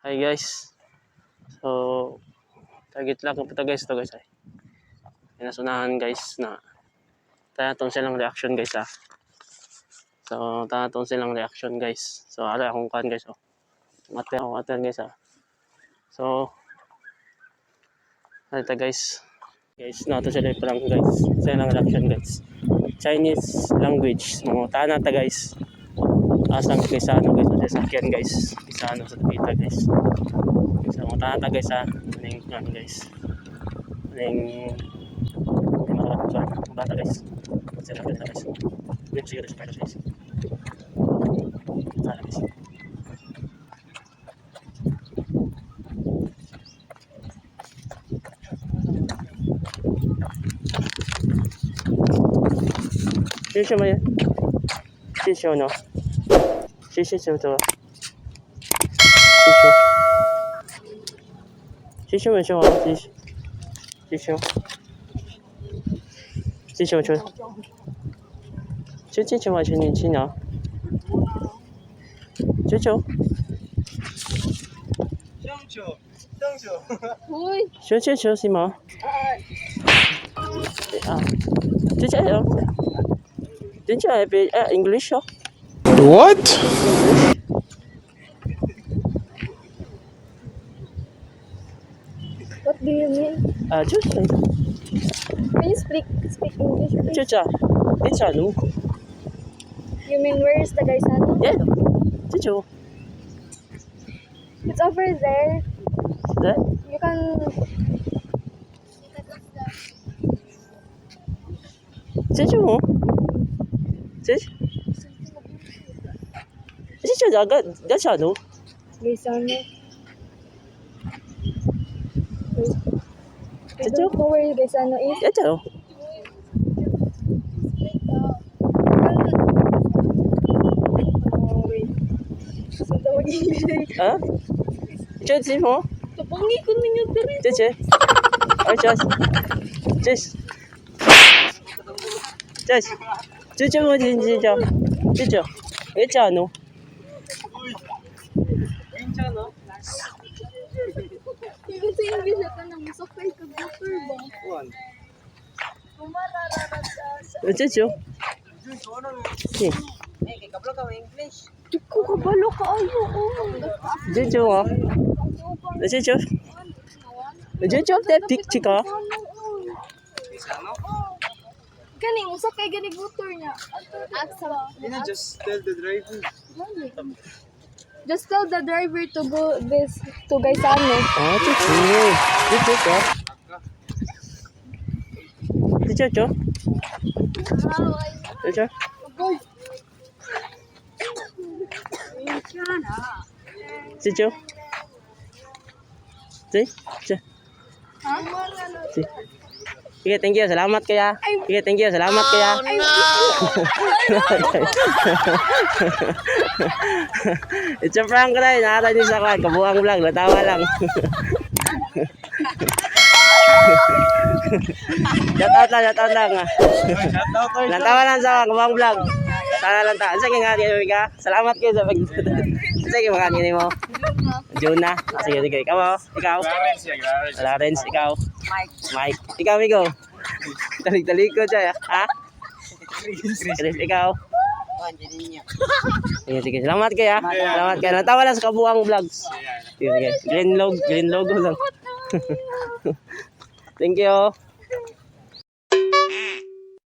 Hi guys. So, target lang ko guys to guys ay. Pinasunahan guys na tayo silang reaction guys ah. So, tayo silang reaction guys. So, ala akong kan guys oh. Ate ako ate guys ah. So, ano guys. Guys, nato sila prank guys. Silang reaction guys. Chinese language. Mga tana ta guys. Asang guys sa ano guys, sa sakyan guys. Isa ano sa Tita guys. Sa mga tana guys ha. Aning ano guys. Aning hindi makakapag sa bata guys. Sila guys guys. Hindi siguro sa guys. Tara guys. 这什么？这什么？这是什么？这是这什么什么？这是这什么？这什么？这这什么？这年轻人？这这？香球，香球。这这这什么？啊，这这哦，这这比 English 哦。 What? What do you mean? 啊，就是 Can you speak English, please? 就这，你这侬， You mean where is the Gaisano? 耶，这就， It's over there. 对， You can. 这就我，这，这就这个这啥侬？ Gaisano. Wait. I Did don't know where Gaisano is. 这就， Oh, wait. So, tawag English. 啊，这几毛？ Tupangi ko ninyo diri. 这这，哎这，这，这，这这我这这这，这这，这这侬？ Even sa English ata nang musakay ka motor ba? 这就，是， Di ko kabalo kaayo. Oh. 这就哦，这就，这就在 picture 个。 Gani, musakay gani motor niya. Aksa. Just tell the driver. Just tell the driver to go this to Gaisano. 啊，这这，这这个，这这这，这这，这这，这这，这。Sige, thank you. Salamat kaya. Sige, thank you. Salamat kaya. It's a prank na. Nakata niyo sa kwan. Kabuang vlog. Natawa lang. Shout out lang, shout out lang. Ah. Natawa lang sa kabuang vlog. Tara lang ta. Sige nga, kayo ka. Salamat kayo sa pag. Sige, mga kanina mo. Juna. Ah, sige, sige. Ikaw, oh. Ikaw. Clarence, yeah, Clarence. Lawrence, ikaw. Mike. Mike. Ikaw, amigo. Talik-talik ko siya. Ha? Chris, ikaw. Sige, sige. Salamat kayo, ha. Salamat kayo. Natawa lang sa Kabuang Vlogs. Sige, sige. Green logo lang. Thank you.